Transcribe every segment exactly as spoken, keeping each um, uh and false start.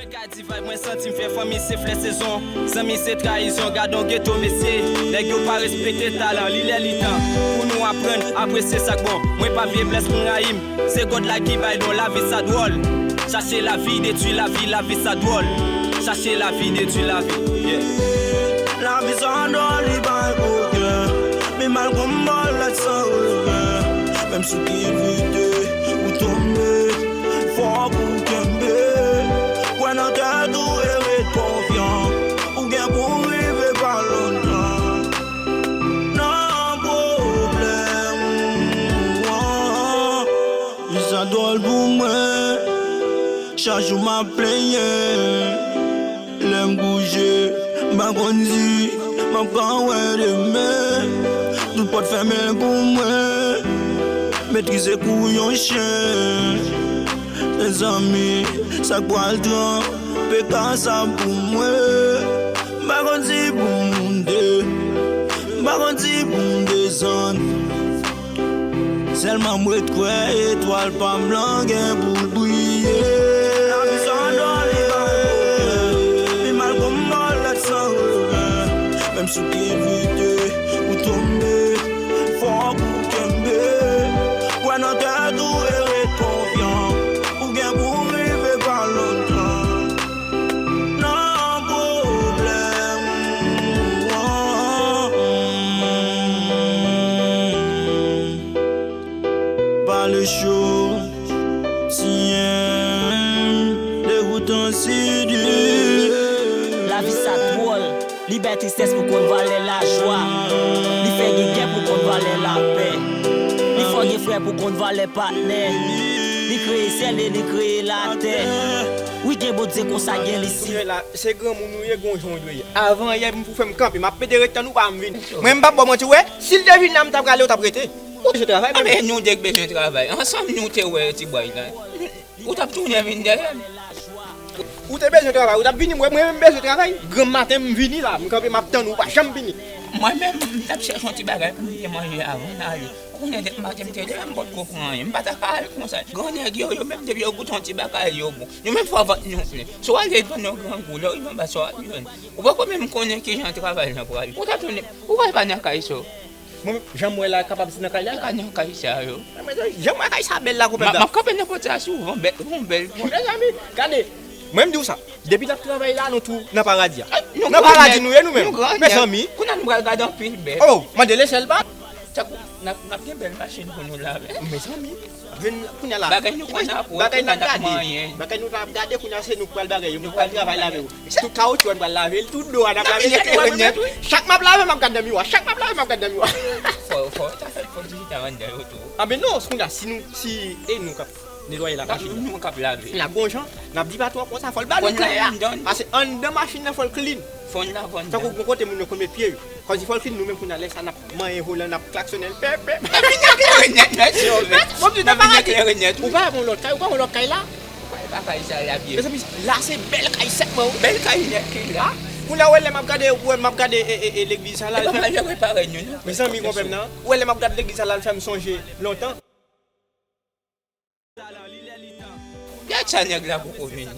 Gad di vibe, mwen santi m fè fanmi se flè sezon. Zanmi se trayizon, gad on geto mesye. Nèg yo pa respekte talan, li lè li tan pou nou aprann apresye sa k bon. Mwen pa vye blès moun rayi m, se God la ki bay don, lavi sa dwòl. Chache lavi detwi lavi, lavi sa dwòl. Chache lavi detwi lavi, yeah. Lavi sa dwòl, li bay pwoblèm. Men mal konn bòlèt san regrè. Menm si w te evite, ou tonbe, fòk ou kenbe. Kwè nan tèt ou e ret konfyan. Ou gen pou rive pa lontan. Nan pwoblèm, wi. Sa dwòl pou mwen. Chak jou m ap plenyen. Lè m kouche, m pa konn si m ap ka wè demen. Tout pòt fèmen pou mwen. Metrize kou yon chen. Mezanmi, sa k pral tranpe ka sa pou mwen. M pa konn si pou m moute. M pa konn si pou m desann. Sèlman m ret kwè etwal pa m lan gen pou l briye. Lavi sa dwòl, li bay pwoblèm. Li mal konn bòlèt san regrè. Menm si w te evite, ou tonbe, fòk ou kenbe. Kwè nan tèt ou e ret konfyan. Ou gen pou rive pa lontan. Nan pwoblèm. Pale cho, siyen, degoutan, si di. Lavi sa dwòl, li bay tristès pou konn valè lajwa. Li fè gen gè pou konn valè lapè. Li fè gen frè pou konn valè patnè. Li kreye syèl e li kreye latè. Wi, gen Bondye konsa gen li si. Kounye la, se granmoun ou ye, gon jan w dwe ye. Avan yè m pou fè m kanpe, m ap pede ret tann ou pa m vini. Mwen m p ap ba w manti, w wè, si l te vin la, m ta prale, ou t ap rete. Ou bezwen travay, men. Men nou de k bezwen travay. Ansanm nou te wè ti bway la. Ou t ap tounen vin dèyè m. Ou te bezwen travay, ou t ap vini, mwen, mwen menm bezwen travay. Granm maten, m vini la, m kanpe, m ap tann ou, ou pa janm vini. Mwen menm, m t ap chèche yon ti bagay pou m te manje avan n ale. Ou konnen depi maten m te leve, m potko pran anyen. M pa ta ka al konsa. Gran nèg yo, yo menm depi yo goute yon ti bagay, yo bon. Nou menm fò vant nou plen. Si w ale vann yon grangou, lè w rive anba sa w ap jwenn. Ou poko menm konnen kijan travay lan pral. Ou ta tounen, ou pral pa nan kay sa. Mwen menm, jan m wè la, kapab se nan kay la. Pa nan kay sa yo. Mezanmi, jan m wè kay sa bèl la, konpè. M ap kanpe nan pòt sa souvan, bèl, yon bèl. Mezanmi, gade, mwen m di w sa. Depi n ap travay la, nou tou nan paradi a. Nan paradi nou ye nou menm. Mezanmi. Kounye a nou pral gade anpil bèl. Oh, mande lechèl pa. Tankou n ap, n ap gen bèl machin pou nou lave. Mezanmi. Kounye a la. Bagay nou konn ap wè, bagay n ap gade. Bagay nou t ap gade, kounye a se nou k pral bagay yo. Nou pral travay lave yo. Tout kawotchou an pral lave l, tout do a n ap lave. Chak m ap lave, m ap gade nan miwa. Chak m ap lave, m ap gade nan miwa. Fò, fò, sa fè fò digital anndan yo tou. A, men non, kounye a, si nou, si e nou k ap netwaye la machin. Nou k ap lave. N ap gon jan, n ap di patwon konsa, fò l ba nou klè a. Pase anndan machin nan, fò l clean. Fò n lave anndan. Tankou gon kote moun yo konn met pye yo. Kòmsi fò l fin, nou menm kounye a lè sa n ap manyen volan, n ap klaksonnen l, pè, pè, pè. N ap vin eklere nèt, mèsi, yo, men. N ap vin eklere nèt, wi. Ou pa wè gon lòt kay, ou pa wè gon lòt kay la? Ou pa wè pa kay sa la byen. Mezanmi, la se bèl kay sèlman, wi. Bèl kay nèt ki la. Kounye a, ou wè lè m ap gade, ou wè m ap gade, e, e, e, legliz sa la. E pa mal yo repare nou, non. Mezanmi, konpè m nan. Ou wè lè m ap gade legliz sa la, l fè m sonje lontan. Gad sa nèg la poko vini.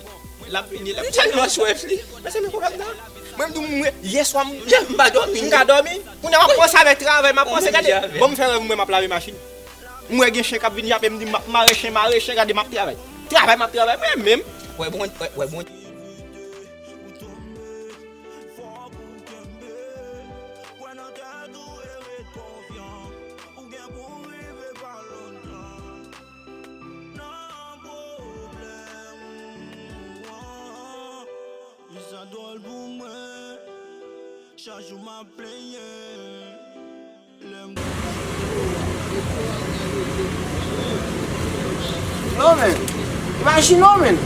L ap vini, l ap vini. M tèlman swèf li. Mezanmi, konpè m nan. Mwen m di w, mwen, yè swa m, m pa dòmi. M ka dòmi. Kounye a m ap panse avèk travay, m ap panse, gade. Bon, m fè rèv, m wè m ap lave machin. M wè gen chen k ap vin jape, m di m ap mare chen, mare chen, gade m ap travay. Travay, m ap travay, mwen menm. Wè bon, wè, wè bon. Ou gen pou rive pa lontan. Nan pwoblèm, wi. Sa dwòl pou mwen. Chak jou m ap plenyen. Lè m... Non, men. Imajine w, men.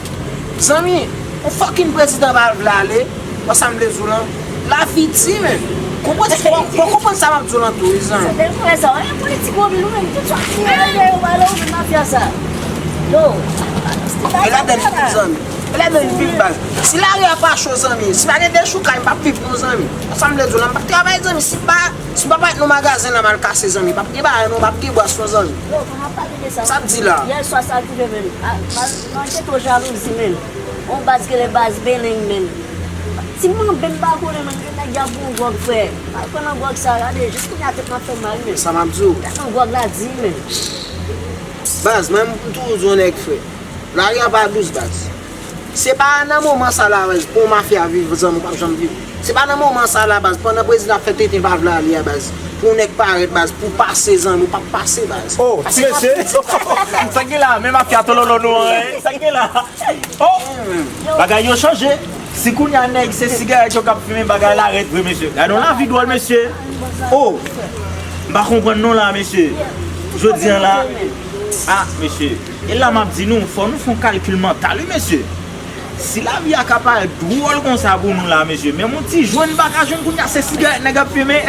Zanmi, yon fucking prezidan pa vle ale. Wè sa m vle di w lan? Lavi di, men. Konprann, fò, fò konprann sa m ap di w lan tou, wi, zanmi. Se bèl frè sa, e politik mobile ou menm, tout sa ki rele yo pale, ou menm mafya sa. Yo. E ladan l tou, zanmi. E ladan l tou, baz. Si lari a pa cho, zanmi, si pa gen dechoukay, m p ap viv non, zanmi. Sa m vle di w lan, m p ap travay, zanmi. Si m pa, si m pa parèt nan magazen nan m al kase, zanmi, p ap gen bagay non, p ap gen bwasyon, zanmi. Yo, pa pale de sa. Sa ap di la? Yè swa sa rive menm. A, manje to jalouzi menm. Yon baz ki rele baz Beleng, menn. Ti manben m pa konnen, menn, ke nèg y ap pran gwòg, frè. Al pran nan gwòg sa, gade, jis kounye a tèt m ap fè m mal, menn. Sa m ap di w. Gade nan gwòg la di, menn. Baz, mwen, m toujou di yon nèg, frè. Lari a pa dous, baz. Se pa nan moman sa la, baz, pou yon mafya viv, zanmi, w p ap janm viv. Se pa nan moman sa la, baz, pandan prezidan ap fè tenten pa vle ale a, baz, pou yon nèg parèt, baz, pou pase, zanmi, w p ap pase, baz. Oh, ti mesye. Sa k gen la, men mafya tololo nou an, sa k gen la. Oh, bagay yo chanje. Si kounye a nèg se sigarèt yo k ap fimen, bagay la rèd vre, mesye. Gade yon lavi dwòl, mesye. Oh, m pa konprann non la, mesye. Jodi a la, ah, mesye. E la m ap di nou, fò nou fè yon kalkil mantal, wi, mesye. Si lavi a ka parèt dwòl konsa pou nou la, mesye, menm yon ti jwenn pa ka jwenn kounye a, se sigarèt nèg ap fimen.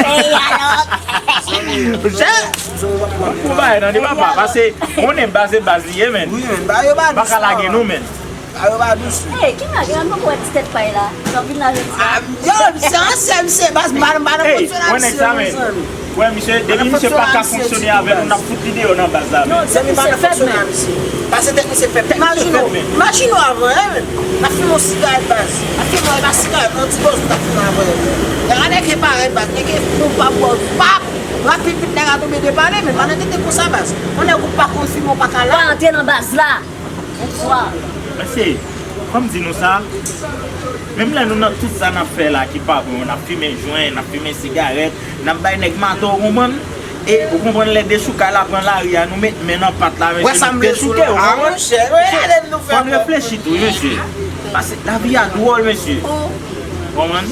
Monchè, pou bagay nan de papa, pase konnen baz se baz li ye, menn. Wi, menn, bagay yo pa dous, pa ka lage non, menn. Bagay yo pa dous. Ey, ki nèg, yo poko wè ti tèt pay la. Nan vil la jodi a. Ah, yo, misye ansyen, misye, baz, m pa, m pa nan fonksyon a misye, mezanmi. Wè, misye, depi misye pa ka fonksyone avè nou, n ap fout li deyò nan baz la, menn. Zèmi pa nan fonksyone a misye. Pase tèt misye fèb. Imajine w, imajine w avan, en, menn. N ap fimen yon sigarèt, baz. N ap fimen yon sigarèt, yon ti bòz, n ap fimen avan. Lè gade ke parèt, baz. Nèg e pou pap, bòz, pap. Rapid, vit, nèg a tonbe de pale, men pa nan tete konsa, baz. Yon nèg ou pa konn fimen, ou pa ka la. Pa antre nan baz la. Bonswa. Mesye, fò m di nou sa, menm lè nou nan tout sa n ap fè la ki pa bon, n ap fimen jwen, n ap fimen sigarèt, n ap bay nèg mato, ou konprann? E ou konprann lè dechoukay la pran lari a, nou met men nan pat la, mesye, nou dechouke, ou konprann? Fò n reflechi tou, wi, mesye. Pase lavi a dwòl, mesye. Ou konprann?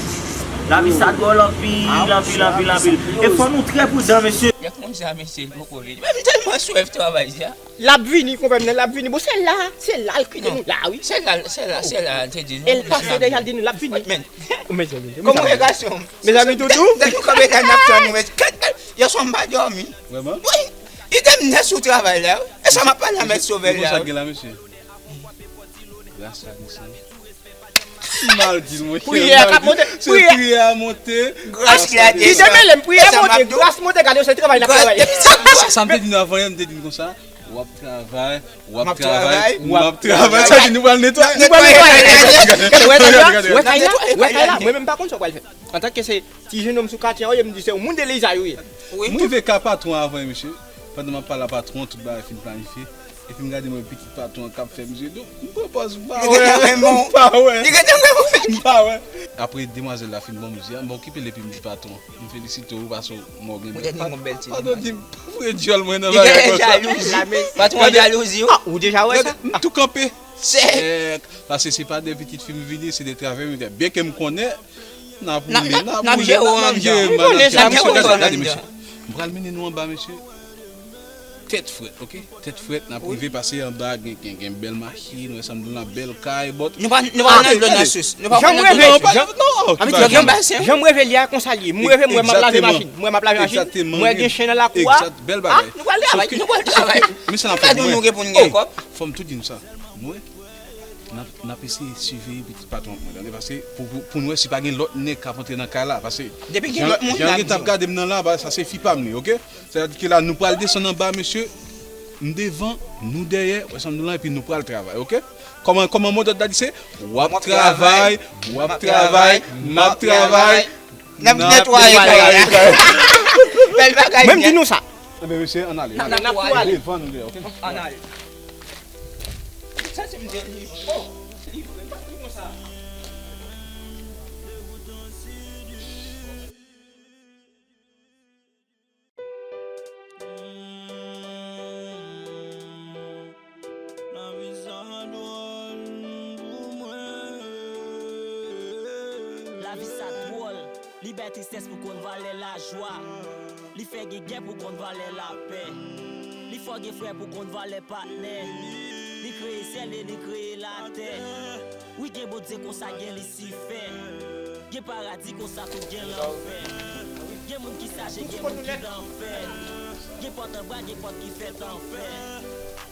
Lavi sa dwòl anpil, anpil, anpil, anpil. E fò nou trè pridan, mesye. Lè konsa, mesye, l poko vini. Men m tèlman swèf travay sa. L ap vini, konpè m nan, l ap vini. Bon, se la, se la l kite nou la, wi. Se la, se la, se la, l te di nou. E l pase deja, l di nou, l ap vini. Men, kòman w ye, gason? Mezanmi, Doudou. Depi konbyen tan n ap tann ou, men, kèt, yè swa m pa dòmi. Vrèman? Wi. Li te mnè sou travay la, wi. E sa m ap pale a mèt sovè la, wi. Kisa k gen la, mesye? Gras a Bondye. Mal di l, monchè. Priyè a k ap monte. Se priyè a monte. Gras la desann. Li te mele m, priyè a monte, gras monte, gade se travay n ap travay. Sa, sa m te di nou avan yè, m te di nou konsa, w ap travay, w ap travay, m ap travay. Sa di nou pral netwaye. Nou pral netwaye. Wè kay la, wè kay la, wè kay la. Mwen menm m pa konn sa w pral fè. Antanke se ti jennonm sou katye an, yo, m di se yon moun de Lizay ou ye. M rive ka patwon avan, mesye. Pandan m ap pale a patwon, tout bagay fin planifye. Epi m gade mwen pitit patwon an k ap fè mizye. Donk, m pran pòz, m pa wè. M pa wè. M pa wè. Apre demwazèl la fin ban m mizye a, m okipe l epi m di patwon, m felisite w paske w gen bèl pat. Patwon di m, pa foure dyòl mwen nan bagay konsa. Patwon jalouzi, wi. Ah, ou deja wè sa? M tou kanpe. Sèk. Paske se pa de pitit fi m vini, se de travay m fè. Byenke m konnen, n ap woule, n ap woule, n ap jere mal. Gade, mesye, gade, mesye. M pral mennen nou anba, mesye. Tèt frèt, oke? Tèt frèt, n ap rive pase anba, gen, gen, gen bèl machin, wè sa m di w la, bèl kay, bòt. Nou pa, nou pa nan dlo nan sous. Nou pa nan dlo nan sous. Jan m reve li a, konsa l ye. M reve, m wè m ap lave machin. M wè m ap lave machin. M wè gen chen nan lakou a. Bèl bagay. Nou pral travay, nou pral travay. Men sa n ap fè, nou gen pou n gen kòb. Fò m tou di nou sa. Nou wè, n ap, n ap eseye siveye pitit patwon an, tande, paske pou, pou, pou n wè si pa gen lòt nèg k ap antre nan kay la, paske depi gen lòt moun, jan, jan yo t ap gade m nan la, sa se fi pa m li, oke? Sètadi ke la, nou pral desann anba, mesye, m devan, nou dèyè, wè sa m di w la, epi nou pral travay, oke? Kòman, kòman modòd la di se, w ap travay, w ap travay, m ap travay, n ap netwaye kay la. Bèl bagay. Mwen m di nou sa. Enben, mesye, ann ale, ann ale. Devan nou dèyè, oke? Ann ale. Sa se m di li. Oh, li vre, pa di konsa. Lavi sa dwòl pou mwen. Lavi sa dwòl. Li bay tristès pou konn valè lajwa. Li fè gen gè pou konn valè lapè. Li fè gen frè pou konn valè patnè. Li kreye syèl e li kreye latè. Wi, gen Bondye konsa gen Lisifè. Gen paradi konsa tou gen lanfè. Gen moun ki saje, gen moun ki lanfè. Gen pòt anba, gen pòt ki fèt anfè.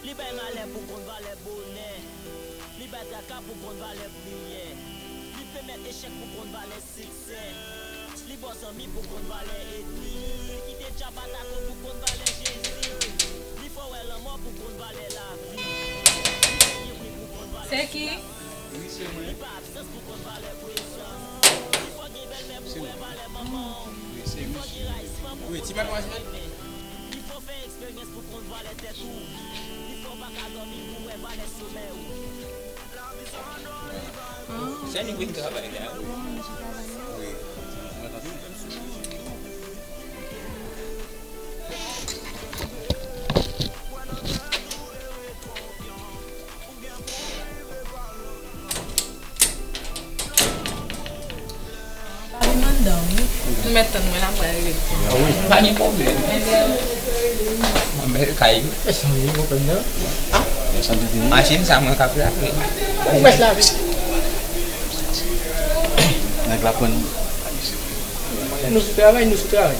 Li bay malè pou konn valè bonè. Li bay traka pou konn valè priyè. Li pèmèt echèk pou konn valè siksè. Li ba w zanmi pou konn valè ènmi. Li kite djab atake w pou konn valè Jezi. Li fè w wè lanmò pou konn valè lavi. Li fè gen pri pou konn valè... Se ki? Wi, se mwen. Se mwen. Wi, se misye. Wi, ti patwon a se. Sè nou vin travay la. Wi. Pa vin anndan, wi. Nou mèt tann mwen la, m pral rele. Pa gen pwoblèm. Mwen bèl kay wi. Machin sa mwen k ap lave. Ou mèt lave. Nèg la pran. Nou sou travay, nou sou travay.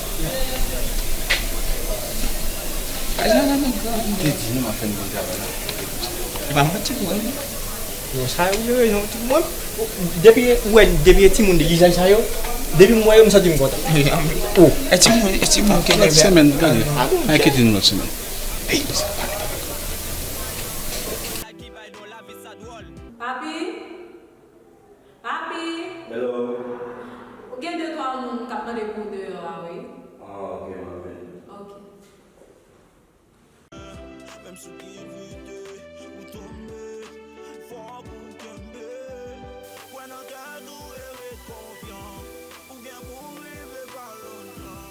Te di nou m ap fè n bon travay la. Ba mwen ti mwen. Non, sa yo gen rezon. Mwen, depi ou wè, depi e timoun de lizaj sa yo, depi m wè yo, m santi m kontan. Oh. E timoun, e timoun ki leve. Lòt semèn, gade. Ah, bon? Enkyete nou lòt semèn. Papi? Papi? Hello. Ou gen de twa moun k ap mande pou ou deyò a, wi. Ah, ok, m ap vini. Ok. Menm si w evite, ou tonbe, fòk ou kenbe. Kwè nan tèt ou e ret konfyan. Ou gen pou w rive pa lontan.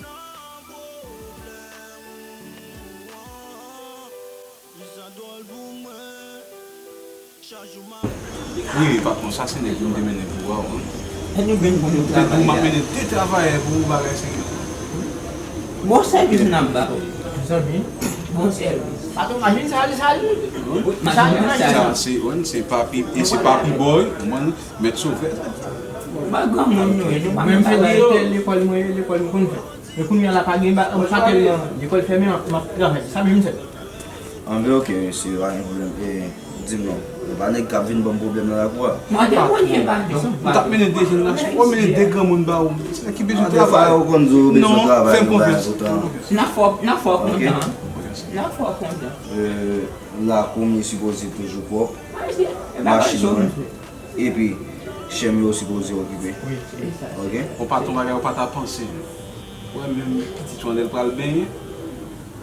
Nan pwoblèm ou an, wi sa dwòl pou mwen. Wi, patwon, sa se nèg nou te mennen pou ou a, wi. Te di w m ap mennen de travayè pou ou, bagay serye. Bon sèvis n ap ba ou. Zanmi. Bon sèvis. Patwon, machin sa, li sal. Machin sa, se, wi, se papi, e se papi boy, mwen, mèt sovè. Ba granmoun nou ye, nou pa menm travay. Lekòl mwen ye, lekòl m konn fè. Men kounye a la pa gen ba, pa tèlman, lekòl fèmen, m ap travay. Sa menm m fè. Anben, ok, mesye, pa gen pwoblèm. E, di m non, e pa nèg k ap vin ban m pwoblèm nan lakou a? Mwen te konnen pa gen. M t ap mennen de jèn gason, ou mennen de granmoun ba ou. Se nèg ki bezwen travay. Ou konn di w bezwen travay, fè m konfyans. N a fè w kontan. N a fè w kontan. E, lakou m li sipoze toujou pwòp. Machin mwen. Epi, chen m yo sipoze okipe. Wi. Ok? Ou pa t yon bagay ou pa ta panse. Ou wè menm pitit ou an lè l pral benyen.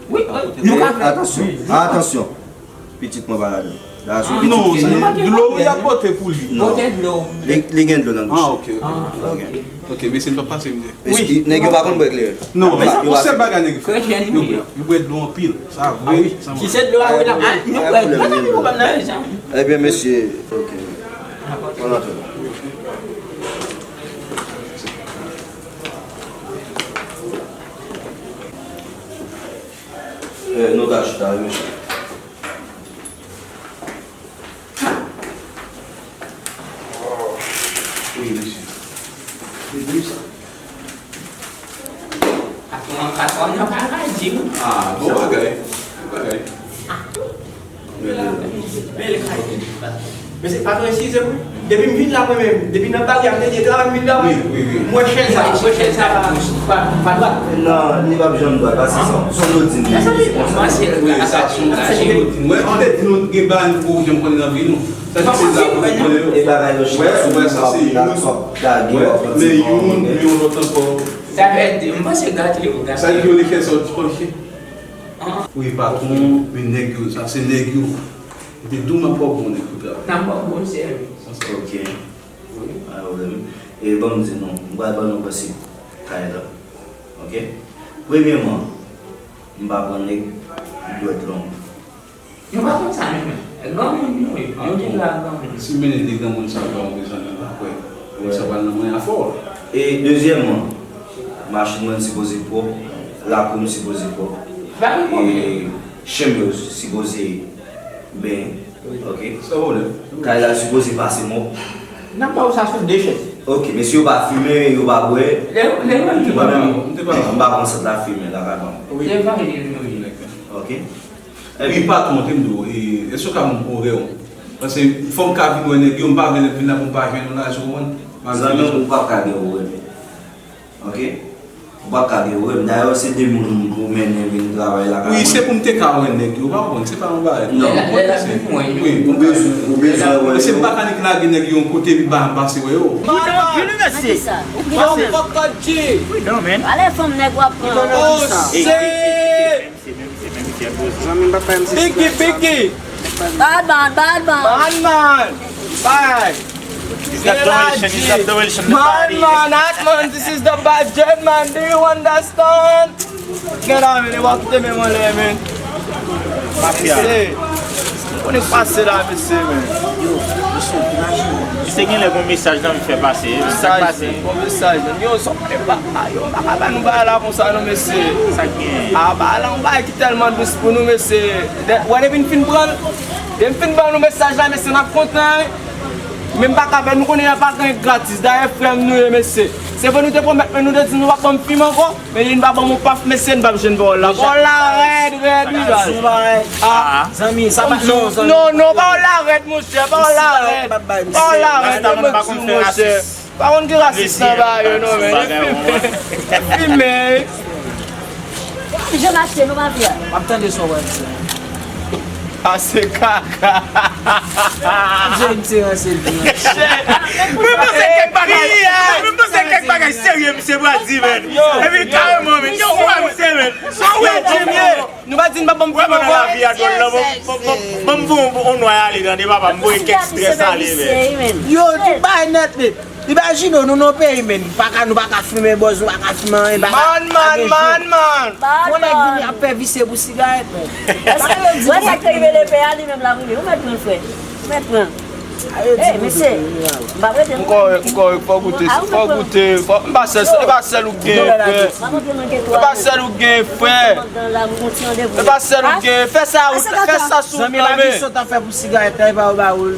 Wi, nou ka fè. Atansyon, atansyon. Pitit mwen pa ladan. Non, dlo y ap pote pou li. Non. Li, li gen dlo nan bouch. Ah, ok, ok. Ok, mesye, n p ap pase, mesye. Wi. Nèg yo pa konn bwè kleren. Non, yon sèl bagay nèg yo fè. Yo bwè, yo bwè dlo anpil. Sa vre. Ki se dlo a, wi, n ap, nou bwè dlo, pa gen pwoblèm nan, zanmi. Ebyen, mesye, ok. Pran nan tèt. Eh, nou ka chita, wi, mesye. Wi, mesye. Se dlo sa. Patwon, patwon nan pa ka di w. Ah, bon bagay. Bon bagay. Bèl kay. Men se patwon, eskize m wi. Depi m vin la mwen menm, depi nan baryè a m te di travay m vin travay. Wi, wi, wi. M wè chèn sa, m wè chèn sa pa, pa, pa dwat. Non, li p ap janm dwat, paske se, se yon lodin li ye, se konsa. Wi, sa se yon lodin. Mwen, m te di nou gen bagay nou poko janm konnen nan vi nou. Sa ki se la pou yo. E bagay yo chita sou moun, w ap lage, w ap pran ti moun. Men youn, yon lòt ankò. Sa vle di, m panse gate yo, gate. Sa yo vle fè sa, w di panse. Wi, patwon, men nèg yo, sa se nèg yo. M te di w m ap ba w bon nèg pou travay. N ap ba w bon sèvis. Ok. Wi. Pa gen pwoblèm. E ban m di nou, m pral ban nou prensip kay la. Ok? Premyèman, m pa pran nèg dwèt long. Nou pa konn sa menm. Granmoun nou ye. Nou deja granmoun. Si mennen de granmoun sa yo pa yon mezanmi, m pa kwè. Nèg sa pral nan mwen afè w. E dezyèmman, machin mwen sipoze pwòp, lakou m sipoze pwòp. Pa gen pwoblèm. E chen m yo sipoze benyen. Ok? San pwoblèm. Kay la sipoze pase mòp. N ap ba w sa sou de chèz. Ok, men si yo pa fimen, yo pa bwè. Lè, lè, m te pa, m te pa. M pa pran sant la fimen, la ka ban m. Lè pa gen nou ye. Ok? Wi, patwon, te m di w, e, èske w ka ban m orè w? Paske fò m ka vin wè nèg yo, m pa vle vin la pou m pa jwenn ou la, èske w konprann? Zanmi, ou p ap ka gen orè. Ok? Ou pa ka gen wè m. Dayè, se de moun ou mennen vin travay lakay mwen. Wi, se pou m te ka wè nèg yo, ou pa konprann, se pa yon bagay. Non. Lè l ap vin mwen, wi, ou bezwen, ou bezwen wè yo. Se m pa ka nik lage nèg yo yon kote epi ba m pase wè yo. Ou tranquille, mesye. Ou pridan, men. Pridan, men. Ale fanm nèg w ap pran. Oh, shit! Biggie, Biggie. Bad man, bad man. Bad man. Bad. Is that the Russian? Is that the Russian? Man, man, that man, this is the bad dread, man. Do you understand? Gen la, men, li pa kite men mwen lè, men. Mafya. Mesye, m konnen pase la, mesye, men. Yo, mesye, imajine. Misye gen lè gon mesaj nan m fè pase. Mesaj, bon mesaj, men. Yo, sa w konnen pa, yo, m pa ka ba nou bagay la konsa, non, mesye. Sa k gen? A, bagay la, yon bagay ki tèlman dous pou nou, mesye. Wè, depi n fin pran l, depi n fin ban nou mesaj la, mesye, n ap kontan, wi. Men m pa ka fè, nou konnen y a pa gen gratis. Dayè, frè m nou ye, mesye. Se vre nou te pwomèt, men nou te di nou p ap ban m fim ankò. Men li n pa ban m yon paf, mesye, n p ap jwenn pawòl la. Pawòl la rèd, rèd, wi, baz. Ah, zanmi, sa pa, non, zanmi. Non, non, pawòl la rèd, monchè, pawòl la rèd. Pawòl la rèd, men mwen di w, monchè. Pa konn ki rasis nan ba yo, non, men. Fimen. Jan mache, nou pa vle. M ap tande sa w ap di. A se kaka. Jay, m se ranse l. Mwen panse kèk bagay, mwen panse kèk bagay serye misye pral di, men. Epi kareman, men. Yo, ou pa misye, men. Sa w wè, Jimmy? Nou pa di n pa ban m fim ankò. Lavi a dwòl, non, ban m, ban m, ban m voye yon, yon nwa ale tande, papa, m voye kèk strès ale, men. Yo, di bay nèt, men. Imajine w, nou nan peyi, men, pa ka, nou pa ka fimen bòz, nou pa ka fimen anyen, pa ka. Man, man, man, man. Yon nèg vini ap fè visye pou sigarèt, men. Wè sa k te rive lepè a, li menm l ap rive. Ou mèt pran l, frè. Ou mèt pran l. Ey, mesye, m p ap rete non. M kòrèk, m kòrèk, fò goute, fò goute, fò, m pa sèl, e pa sèl ou k gen, frè. E pa sèl ou k gen, frè. E pa sèl ou k gen, fè sa, fè sa sou. Zanmi, lavi sot ap fè pou sigarèt la, e pa yo ba ou l.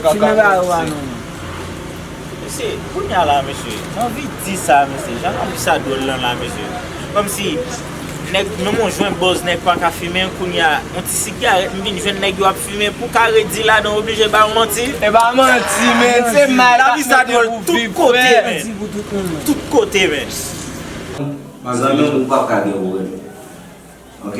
Fimen ba yo a, non. Mesye, kounye a la, mesye, m anvi di sa, mesye, jan lavi sa dwòl lan la, mesye. Kòmsi, nèg, menm yon jwenn bòz, nèg pa ka fimen, kounye a, yon ti sigarèt, m vin jwenn nèg yo ap fimen, pou ka redi ladan, oblije ba yon manti. E pa manti, men, se mal. Lavi sa dwòl tout kote, men. Tout kote, men. Zanmi, ou p ap ka gen pwoblèm. Ok?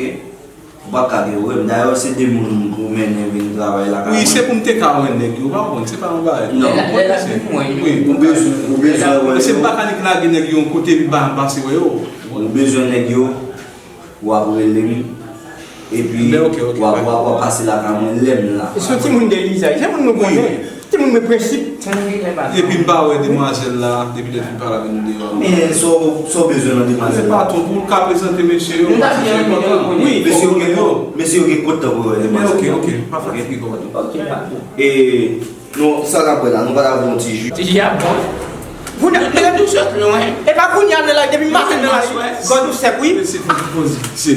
Ou p ap ka gen wè m. Dayè, se de moun ou mennen vin travay lakay mwen. Wi, se pou m te ka wè nèg yo, ou pa konprann, se pa yon bagay. Non. Lè l ap vin mwen, wi, ou bezwen, ou bezwen wè yo. Se m pa ka nik lage nèg yo yon kote epi ba m pase wè yo. Ou bezwen nèg yo, w ap rele m, epi w ap, w ap, w ap pase lakay mwen lè m la. Se yon timoun de lizay, se moun nou konnen. Timoun gen prensip. Epi m pa wè demwazèl la, depi lè l fin pale avè nou deyò. Men sa w, sa w bezwen nan demwazèl la? Men patwon, pou l ka prezante mesye yo, paske se enpòtan. Wi, mesye yo gen, mesye yo gen kòb pou yo wè demwazèl la. Ok, ok, pa fatige kò, patwon. Ok, patwon. E, non, sa n ap wè la, nou pa ta voye yon ti ji. Ti ji a bon. Kounye a, men nou sot lwen. E pa kounye a, men la, depi maten nan la, gòj ou sèk, wi. Mesye, fò nou poze, mesye.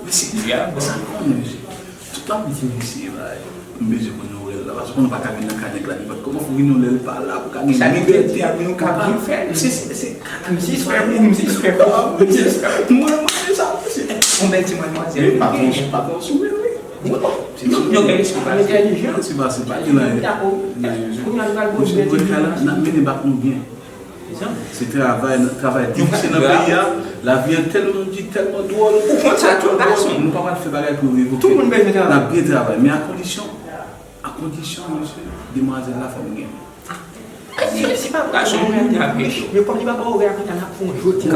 Mesye, ti ji a bon. Sa bon, mesye. Tout tan m di mesye, bay, m bezwen konn orè l la, paske konnen w pa ka vin nan kay nèg la nenpòt kòman, fò w vin yon lè l pa la, pou w ka gen libète. Sa nou fè, nou ka byen fè, se, se, se, misye espè pou, misye espè pou, misye espè pou. Mwen, mwen, se sa, mesye. Yon bèl ti madmwazèl. Wi, patwon, patwon, sou mwen, wi. Wi, bon. Yo gen lespri, pa gen entèlijans. Se pa, se pa gen anyen. Kounye a, nou pral poze kay la, n ap mennen bak nou byen. Se travay, travay difisil nan peyi a. Lavi a tèlman di, tèlman dwòl. Ou konn sa tou, gason. Nou pa pral fè bagay pou revoke. Tout moun bezwen travay. N ap byen travay, men a kondisyon, a kondisyon, mesye, demwazèl la fò m gen. Si, si pa gason, nou mèt travay. Men kòm li pa ba orè a kontan, n ap fè yon jodi.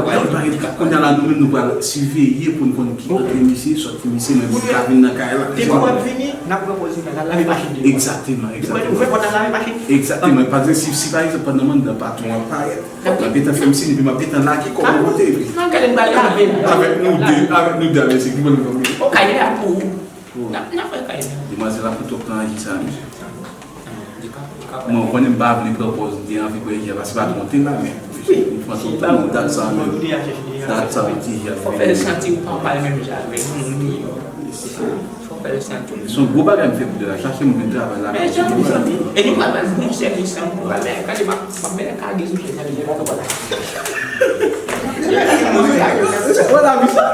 Kounye a la, nou menm, nou pral siveye pou n konn ki antre misye, sòti misye, men pou l ka vin nan kay la. Depi w ap vini, n ap pran pòz li, n al lave machin li. Egzakteman, egzakteman. Ouvè pòt la, lave machin. Egzakteman. Pa egzanp, si, si pa egzanp, pandan m anndan, patwon an parèt. M ap gentan fè m siy, epi m ap gentan lage kò m bò kote, epi. Avèk nou de, avèk nou de, avèk se ki bon nou. Ou ka ye la pou ou. N ap, n ap fè kay la. Demwazèl la pran twòp tan aji sa, mesye. Mwen, ou konnen m pa vle pran pòz, m te anvi pran aji a, paske patwon te la, men. Wi. M pran twòp tan, dat sa menm. Dat sa, m te aji a. Fò fè l santi ou pa pale menm jan avèk moun li yo. Fò fè l santi. Se yon gwo bagay m fè pou de la. Chache moun vin travay la. Men jan pou santi. E nou pral bay bon sèvis, an, nou pral bay, gade, m ap, m ap bèlè kage sou chèz la, men jan pou bagay. Wè la vi sa?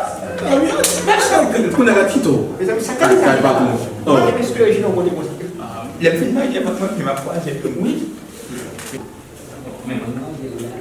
Kounye a gad kito. Kay patwon. Mwen espere jina w pote konsa. Lè m fin manje, m ap, m ap kwaze. Wi. Men mwen manje la.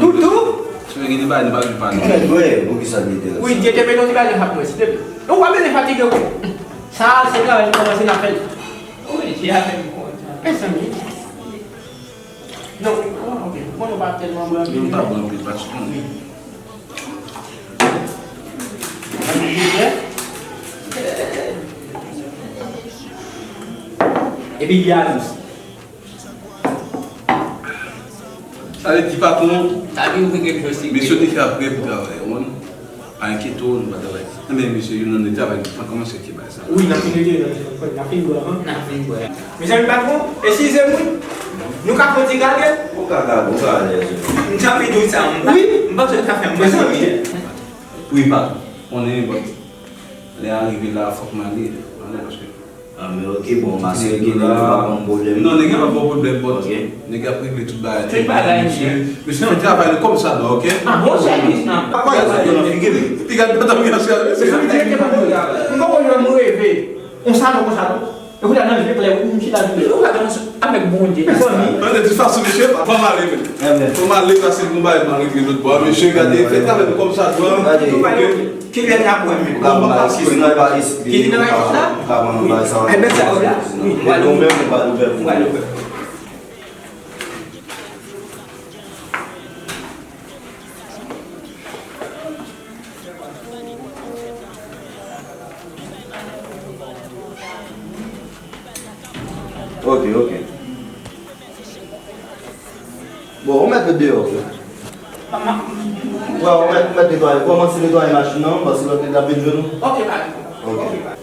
Toutou? Si w gen de bagay, nou pa vin pa nou. Mèt, wi, poukisa l enterese? Wi, Dye te mete yon ti bagay nan sap mwen, silteple. Non, w ap vin fatige wi. Sa, se travay nou kòmanse n ap fè l. Wi, Dye avè m kontan. Mezanmi. Non, ok. Bon, nou pa tèlman bon anpil. Nou pa bon anpil, pa ti konn. Wi. Epi, Yanis. Sa vle di patwon, sa vle di ou gen jwe si mesye te fè aprè pou travay, ou konprann? Pa enkyete w, nou pa travay. Enben, mesye, youn nan de travay, nou pa kòmanse ki bagay sa. Wi, n ap fin rete, n ap fin bwè, an. N ap fin bwè. Mezanmi, patwon, eskize m, wi. Nou ka fè yon ti gade? Ou ka gade, ou ka alèz, wi. M t ap di w sa, m pa, wi, m panse w ta fè m mezanmi. Wi, patwon, konnen, bon, lè a rive la, fòk m ale, m ale, paske Ah, men ok, bon, m asire ke nèg yo pa ban m pwoblèm. Non, nèg yo pa ban w pwoblèm, but nèg yo ap regle tout bagay. Tout bagay, mesye. Mesye fè travay li kòm sa dwa, ok? Ah, bon sèvis, non. Papa, yo sa yo nan figi li. Piga pantalon li ansanm, mesye. Mesye, m te, m te, m poko janm reve yon salon konsa, non. E kounye a nan je klè, m chita di. Ou gade yon avèk Bondye. Mezanmi. Tande, de tout fason, mesye, fò m ale, men. Fò m ale, paske gon bagay m a regle lòt bò. Mesye, gade, fè travay nou kòm sa dwa. Gade. Kilè n ap wè menm? Ou ka ban m ba, eskize m, ou ka esplike, ou ka ban m ba sa. Enben, sa w la. Wi, ou pral ouvè. Ou pral ouvè. Ok, ok. Bon, ou mèt met deyò, frè. Wè, ou mèt, ou mèt netwaye. Kòmanse netwaye machin nan, paske lòt nèg la ap vin jwenn ou. Ok, pa gen pwoblèm. Ok.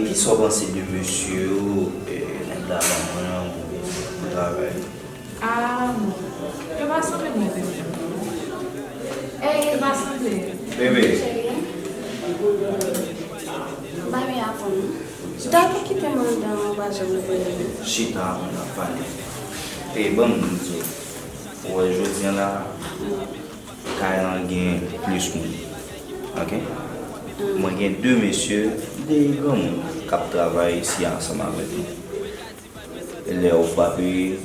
Kisa w panse de mesye yo, eh, nèg la ban mwen an pou, pou travay? Ah, non. Yo pa sanble mwen menm menm, non. Yo pa sanble. Bebe. Cheri. Ba mi aprann. Chita pou kite m anndan, ou pa janm vle. Chita, nou ap pale. E ban m di w, ou wè jodi a la, kay lan gen plis moun. Ok? Mwen gen de mesye, de granmoun k ap travay isi a ansanm avèk nou. E lè ou pa peye,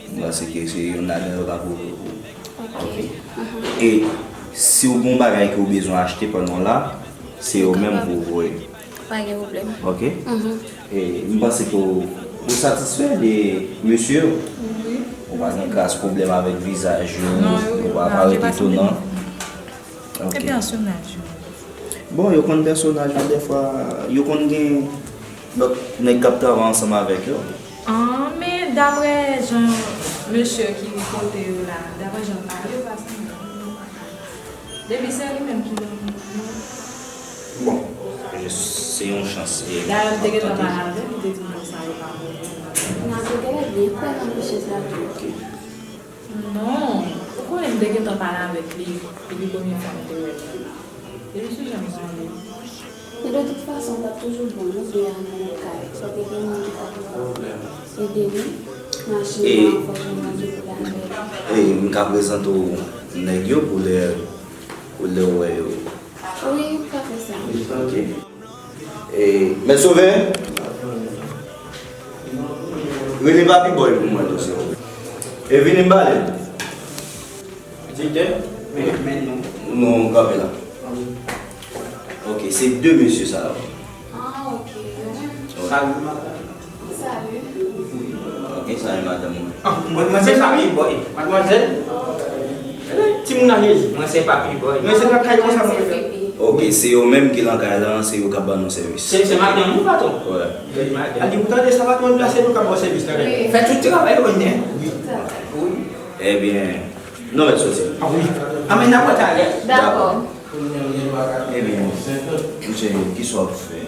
m panse ke se youn ladan yo k ap voye w. Ok. E si w gen yon bagay ke w bezwen achte pandan w la, se yo menm pou w voye. Pa gen pwoblèm. Ok. E m panse ke w, ou satisfè de mesye yo. Ou pa gen kras pwoblèm avèk vizaj yo, yo pa parèt etonan. Ok. Se pèsonaj yo. Bon, yo konn pèsonaj yo, dèfwa, yo konn gen lòt nèg k ap travay ansanm avèk yo. Ah, men daprè jan mesye ki kote yo la, daprè jan l pale, yo pa sanble. Depi se li menm ki nan. Bon, se yon chans. Dayè, m te gentan pale avè l, li te di m konsa yo pa bon. Nan, se te byen kwè nan mesye sa tou. Ok. Non, ou konnen m te gentan pale avèk li depi premye fwa m te wè l. Depi sou jan m sanble. Men de tout fason, l t ap toujou bon, nou de a nan yon kay. Sa te gen moun ki t ap ede nou, machin nan, fò jwenn yon de pou l avè l. E m ka prezante w nèg yo pou lè, pou lè w wè yo. Wi, m ka fè sa. Ok. E, Mèt Sovè, rele Papi Bòy pou mwen tou, silvouplè. E vini m pale. Direktè, men, men non. Non, kanpe la. Ok, se de mesye sa yo. Ah, ok. Salut, madanm. Salut. Ok, salut, madanm mwen. Ah, mwen, mwen se Papi Bòy, madmwazèl. Timoun nan Jezi. Mwen se Papi Bòy. Mwen se nan kay konsa mwen ye. Ok, se yo menm ki nan kay lan, se yo k ap ban nou sèvis. Se, se madanm ou, patwon? Wi, madanm. A di, ou tande sa, patwon, la se nou k ap ban sèvis la. Fè tout travay yo konn. Wi. Ebyen, nou mèt soti. Ah, wi. Ah, men n ap wè talè. Dakò. Ebyen, mesye, kisa w ap fè?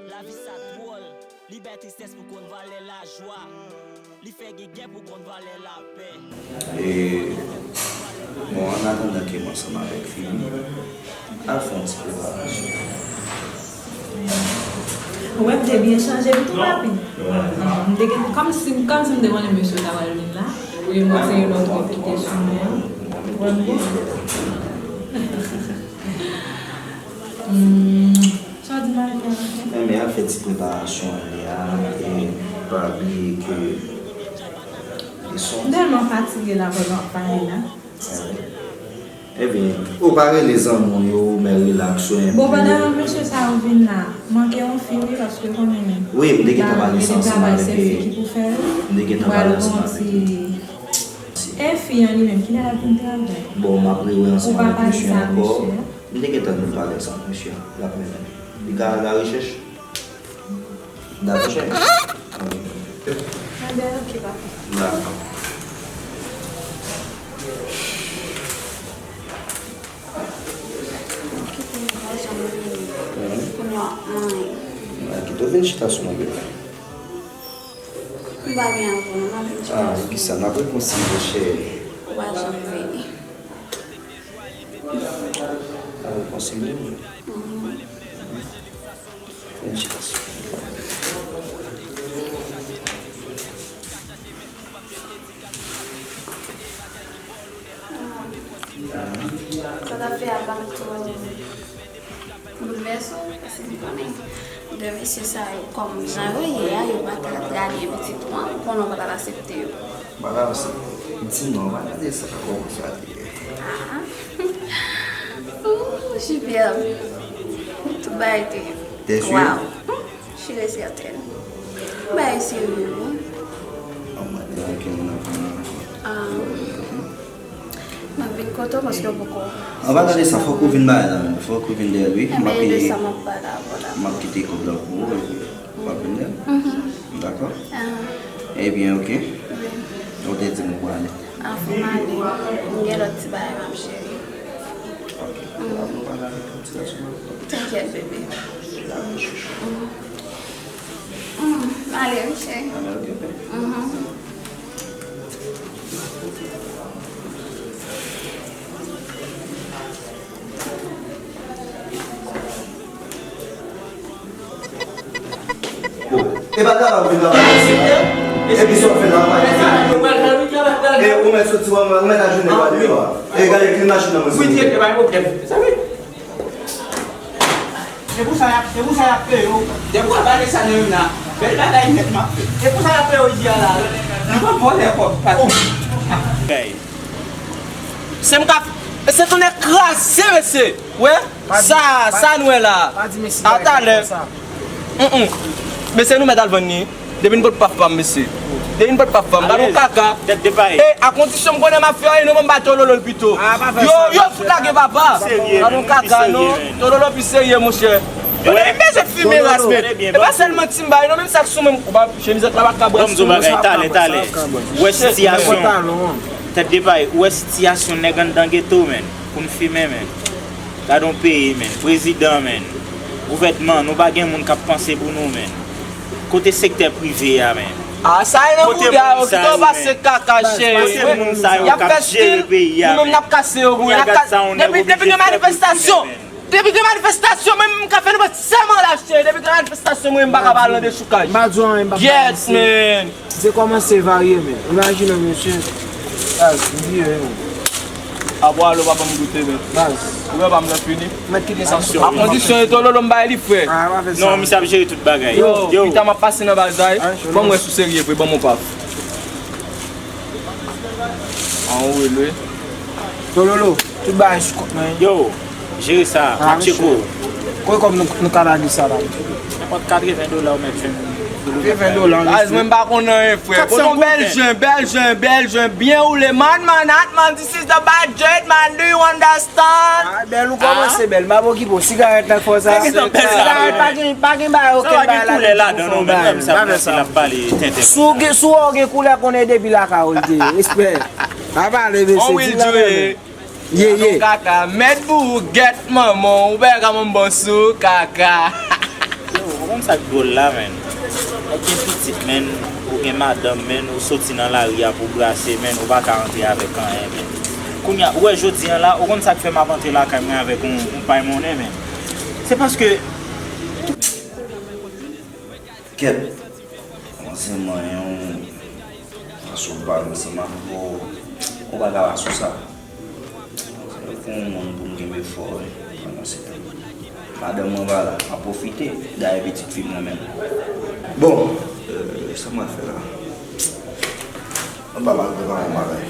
Lavi sa dwòl, li bay tristès pou konn valè lajwa, li fè gen gè pou konn valè lapè. E, bon, an atandan ke m ansanm avèk fi m, al fè yon ti preparasyon. Ou wè, m te byen chanje m tou, papi. M te gen, kòmsi, kòmsi m te konnen mesye yo ta pral vin la. Wi, mwen se yon lòt ki te sou mwen. Ou wè m byen? Hmm. Sa w di m al fè, maten? Enben, al fè ti preparasyon an lè a, e pa bliye ke leson. M tèlman fatige la pandan w ap pale la. Enben, ou pa rele zanmi w yo, men relaks ou enpe. Bon, pandan mesye sa yo vin la, manke yon fi wi, paske konnen. Wi, m te gentan pale sa ansanm avèk, se fi ki pou fè l. M te gentan pale ansanm avèk li. E fi an li menm, kilè l ap vin travay? Bon, m ap rewè ansanm avèk mesye ankò. M te gentan vin pale ansanm ak mesye a, l ap mennen. Li ka al arechèch. Dakò, cheri? Ok. Enben, ok, papa. Dakò. Kite m pa janm vini. Kounye a, anyen. Kite w vin chita sou mwen, bebe. M pa gen avè w non, m ap vin chita sou mwen. Ah, kisa n ap rekonsilye, cheri? Ou pa janm vini. N ap rekonsilye, wi. Vin chita sou mwen. Sa t ap fè a pa t twò boulvèse w, paske m konnen de mesye sa yo, kòm jan yo ye a, yo pa ka draye pitit ou an, ou konnen w pa t ap aksepte yo. M pa t ap aksepte. Di non, m pa gade sa kòman sa te ye. Ah. Ooh, Jubert. Tout bagay te. T'es sûr? Wow. Sûre et certaine. Bagay serye, wi. An mwen te manke moun nan. Ah. M ap vin kote w paske w poko. An pa gade sa, fòk ou vin bay la menm. Fòk ou vin dèyè l, wi. M ap, de sa m ap pale avè w la. M ap kite kòb la pou ou, epi w ap vin dèyè l. Dakò? Ebyen, ok. Ou te di m ou prale. Anfen, m ale. M gen lòt ti bagay m ap jere. Ok. Ou pa prale avèk yon ti gason la? T'inquiète, bebe. Mm, m ale wi, cheri. Mhm. E pa travay ou vin travay la, se. Epi sa w fè la, w pa. E ou mèt soti, ou mèt al jounen pa deyò a. E gade kle machin nan mwen. Wi, trete, pa gen pwoblèm. Sa vre. Se pou sa y ap, se pou sa y ap peye w. Depi w ap pale sa nan menm la, bèl bagay nèt m ap fè. Se pou sa y ap peye w jodi a la. Nou pa vòlè kòb, patwon. Se m k ap, se tounen kraze, mesye. Wè, sa, sa n wè la. Pa di mesye bagay konsa. Mm, mm. Mesye, nou mèt al vann li. Depi n pot paf pa m, mesye. Depi n pot paf pa m, gad yon kaka. Tèt de pay. E, a kondisyon m konnen m ap fè anyen, non, ban m ba Tololo l pito. Yo, yo fout lage papa. Gad yon kaka, non. Tololo pi serye, monchè. Yo, men m bezwen fimen ras, men. E pa sèlman ti m bay, non, menm sa k sou mwen, ou pa chemizèt la pa ka brase. Ban m di w bagay, talè, talè. Ou wè sitiyasyon. Tèt de pay, ou wè sitiyasyon nèg anndan geto, men. Pou n fimen, men. Gad yon peyi, men. Prezidan, men. Gouvènman, nou pa gen moun k ap panse pou nou, men. Kote sektè prive a, men? A, sa e nan bouda yo, kite w pase kaka, cheri. Kote moun sa yo k ap jere peyi a, men? Nou menm n ap kase yo pou yo. Depi, depi gen manifestasyon, depi gen manifestasyon, mwen menm m ka fè nou sèman la, cheri. Depi gen manifestasyon, mwen menm m pa ka pale nan dechoukaj. Yes, man. Se kòmanse varye, men. Imajine w, mesye. Baz, m bliye, men. Apre alo, pa ban m goute, men. Baz. Ou wè pa m nan fini. Mèt kite sa sou. A kondisyon e Tololo m bay li, frè. A, pa fè sa. Non, misye ap jere tout bagay. Yo, yo. Pita m ap pase nan bagay. Ban m wè si w serye vre, ban m yon paf. An ou rele. Tololo, tout bagay sou kont mwen. Yo. Jere sa, m ap tcheke w. Kote kòb nou, nou ka lage sa la? Nenpòt katreven dola ou mèt jwenn. Katreven dola. Baz, mwen m pa konn anyen, frè. Kote yon bèl jen, bèl jen, bèl jen, byen woule. Man, man, hot man, this is the budget, man, do you understand? A, bèl ou kòmanse bèl, m ap okipe w. Sigarèt nan fò sa. Sigarèt pa gen, pa gen bagay, okenn bagay ladan ki pou fè yon bagay. Pa fè sa. Si w gen, si w gen koulè, konnen depi lakay ou l te ye. Respè. Pa pale, mesye. Di l anlè men. Ye, ye. Kaka, mèt pou ou gèt manman w, ou pa ka manman sou kaka. Yo, ou konn sa k dwòl la, menn? Ou gen pitit, menn, ou gen madanm, menn, ou soti nan lari a pou brase, menn, ou pa ka antre avèk anyen, menn. Kounye a, ou wè jodi a la, ou konn sa k fè m ap antre lakay mwen avèk yon, yon pay monnen, menn? Se paske Kèt. Kòmanse manyen w, fason w pale ansanm ak mwen, ou pa ka pa sou sa. Se pou yon moun pou m kenbe fò, wi, pandan se tan. Madanm mwen pa la, m ap pwofite, dayè pitit fi m nan menm. Bon, euh, sa m pral fè la? Anba m al prepare yon bagay.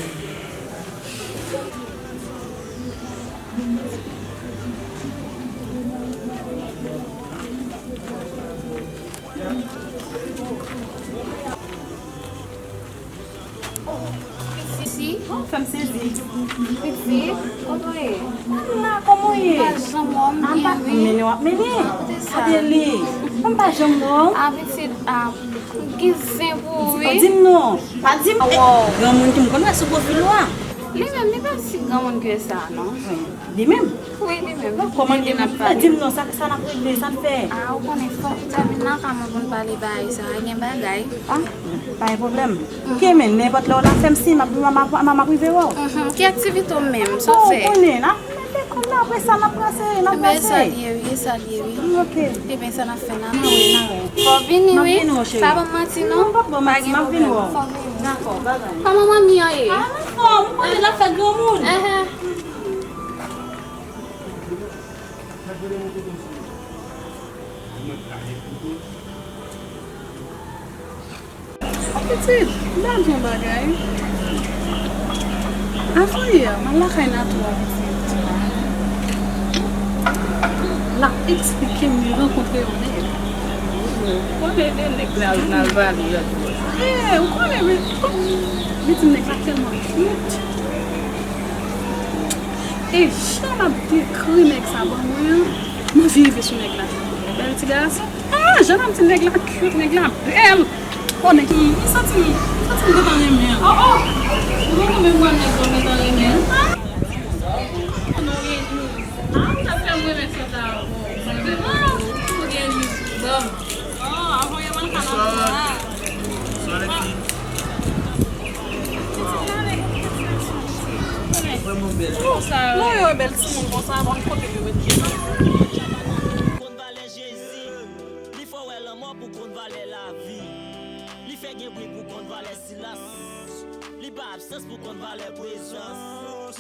Isi. Oh, fè m sezi. Pitit, kote w ye? M la, kòman w ye? M pa janm wè w, m byen wi. Mennen w ap mennen. Kote sa? Gade li. M pa janm wè w. A, pitit, a, m gen zen pou ou wi. Di m non. Pa di m. Granmoun ki m konn wè sou pwofil ou a. Li menm, li pa si granmoun ke sa, non. Li menm? Wi, li menm. Bon, kòman li ye? Di m non, sa, sa n ap regle, sa n fè? A, ou konnen fòk ou ta vin lakay mwen pou n pale bagay sa a, gen bagay. A, pa gen pwoblèm. Ok, men nenpòt lè w la, fè m siy, m ap, m ap, m ap, m ap rive wè w. Mhm. Ki aktivite w menm, sa w fè? Bon, ou konnen, n ap mete kòb la, apre sa, n ap brase, n ap brase. Ebyen, sa l ye wi, sa l ye wi. Ok. Ebyen, sa n ap fè, n ap wè, n ap wè. Fò w vini wi. M ap vini, cheri. Pa ban m manti, non. Non, m p ap ban w manti, m ap vini wè w. Fò w vini. Dakò, babay. Kòman manmi an ye? A, l anfòm, ou konnen l ap fè granmoun. Enhen. Pitit, m ta di yon bagay. Avan yè, m al lakay Natou a, pitit. L ap eksplike m li rankontre yon nèg. Ou konnen de nèg la, l al vale lòt bò. E, ou konnen, men, li di m nèg la tèlman cute. E jan l ap dekri nèg sa ban mwen an, m anvi rive sou nèg la. Bèl ti gason. Ah, jan l ap di nèg la cute, nèg la bèl. Oh, nèg, m santi m, santi m gentan renmen l. Oh, oh. Ou poko menm wè nèg ou gentan renmen l. Ah, ou ta fè m renmen sa ta avè w. Ah, ou gen Oh, avan yo man kanal la. Bonsoir les filles. Lò yo wè bèl timoun konsa, bon, kote yo met pye sa. Konn valè Jezi. Li fè w wè lanmò pou konn valè lavi. Li fè gen bri pou konn valè silans. Li ba absans pou konn valè prezans.